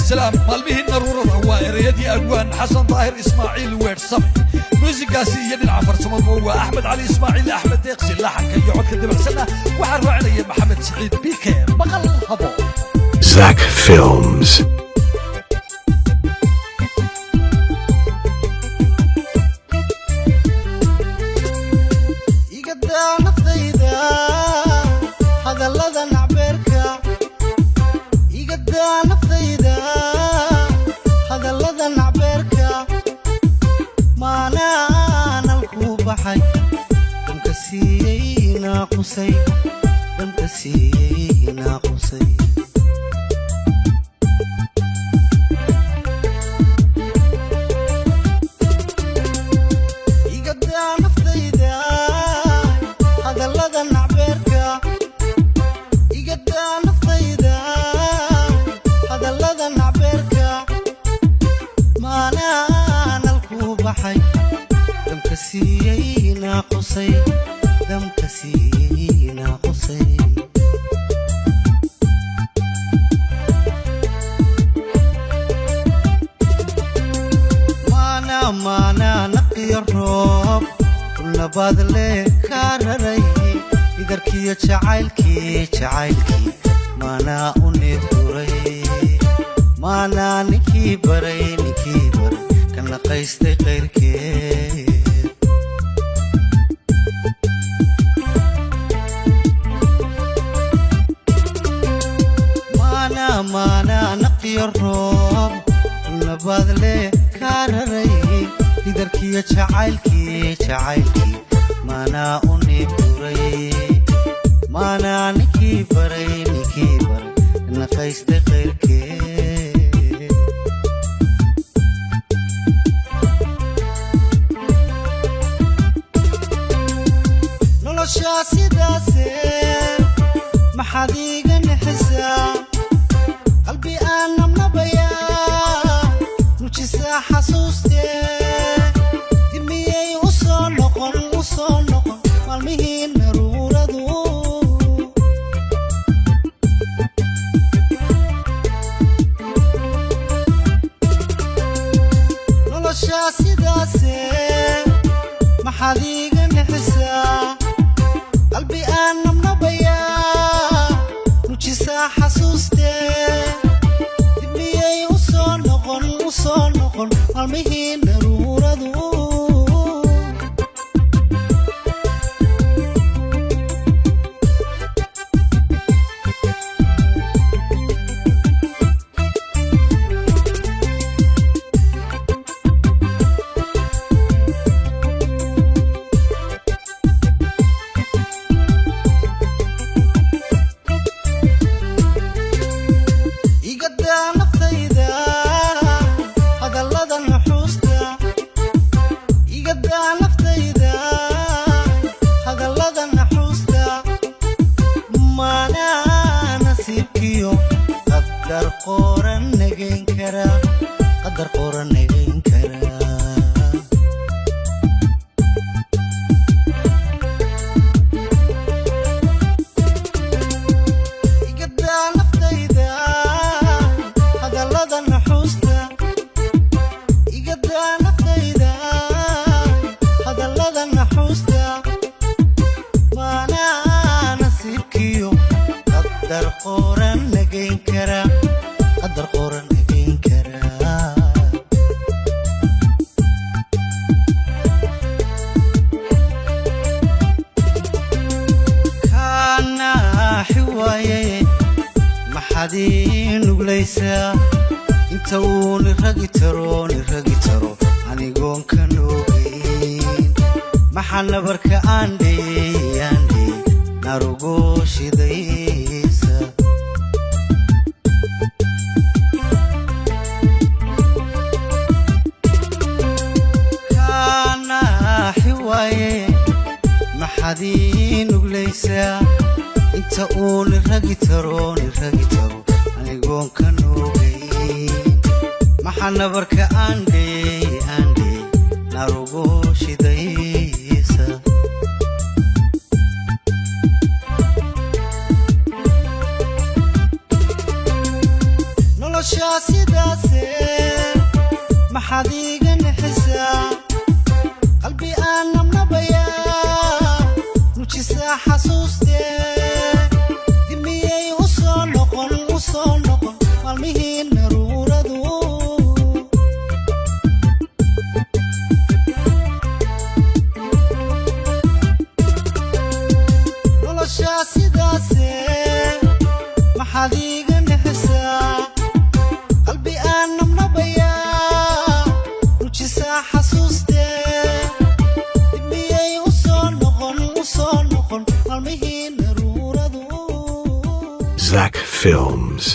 Salaam maalmihii naruurada waa ereyadii Abwaan Xasan Daahir Ismaaciil Weersame. Muusigaasi iyo dhinaca farsamadu waa Axmed Cali Ismaaciil Axmed Deeqsi. Laxanka iyo codka dabacsana waxaa raacinaya Maxamed Siciid Bike. Maqal habo. Zach Films. Igadaa naftayda hadallada nacbeerka, igadaa naftayda hadallada nacbeerka, maanaanan ku baxay damka siiyey naaqusay, damka siiyey naaqusay. Igadaa naftayda hadallada nacbeerka, igadaa naftayda hadallada nacbeerka, maanaanal ku baxay damka siiyey naaqusay, damka siiyey naaqusay. Maana maana naqiyo roob kulnabaad le kaa raray, idarkiyo jacaylkii jacaylkii maanaa u nidhuray, maanaa ninkii baray ninkii baray ka naqaystay qayrkeed. Maana maana naqiyo roob kulnabaad le kaa raray, idarkiyo jacaylkii jacaylkii maanaa u nidhuray, maanaa ninkii baray ninkii baray ka naqaystay qayrkeed. Noloshaa sidaase maxaad iiga nixisaa, qalbi aan nabnabayaa nujisaa xasuustee, dib miyay u soo noqon u soo noqon maalmihii naruuradu? Noloshaa sidaase maxaad iiga nixisaa, qalbi aan nabnabayaa nujisaa xasuustee, dib miyay u soo noqon u soo noqon maalmihii naruuradu? Igadaa naftayda hadallada nuxuusta, igadaa naftayda hadallada naxuusta, maanaa nasiibkiyo qadar qoran nagayn kara, qadar qoran nagayn kara. Igadaa naftayda hadallada naxuusta, igadaa naftayda hadallada naxuusta, maanaa nasiibkiyo qadar qoran nagayn kara, qadar qoran nagayn kara. Kaanaaxi waaye maxaad ii nuglaysaa, inta uu niragi taro niragi taro anigoon ka noogayn, maxaa nabarka aan dhey aan dhey narugo shidaysa? Kaanaaxi waaye maxaad ii nuglaysaa, inta uu niragi taro niragi taro anigoon ka noogayn, maxaa nabarka aan dhey aan dhey narugo shidaysa? Noloshaa sidaase, maxaad iiga naxisaa? Qalbi aan nabnabayaa, nujisaa xasuustee. Dimiyey u soo noqon, u soo noqon maalmihii naruuradu? Noloshaa sidaase, maxaad iiga naxisaa? Qalbi aan nabnabayaa, nujisaa xasuustee. Dimiyey u soo noqon, u soo noqon maalmihii naruuradu? Zach Films.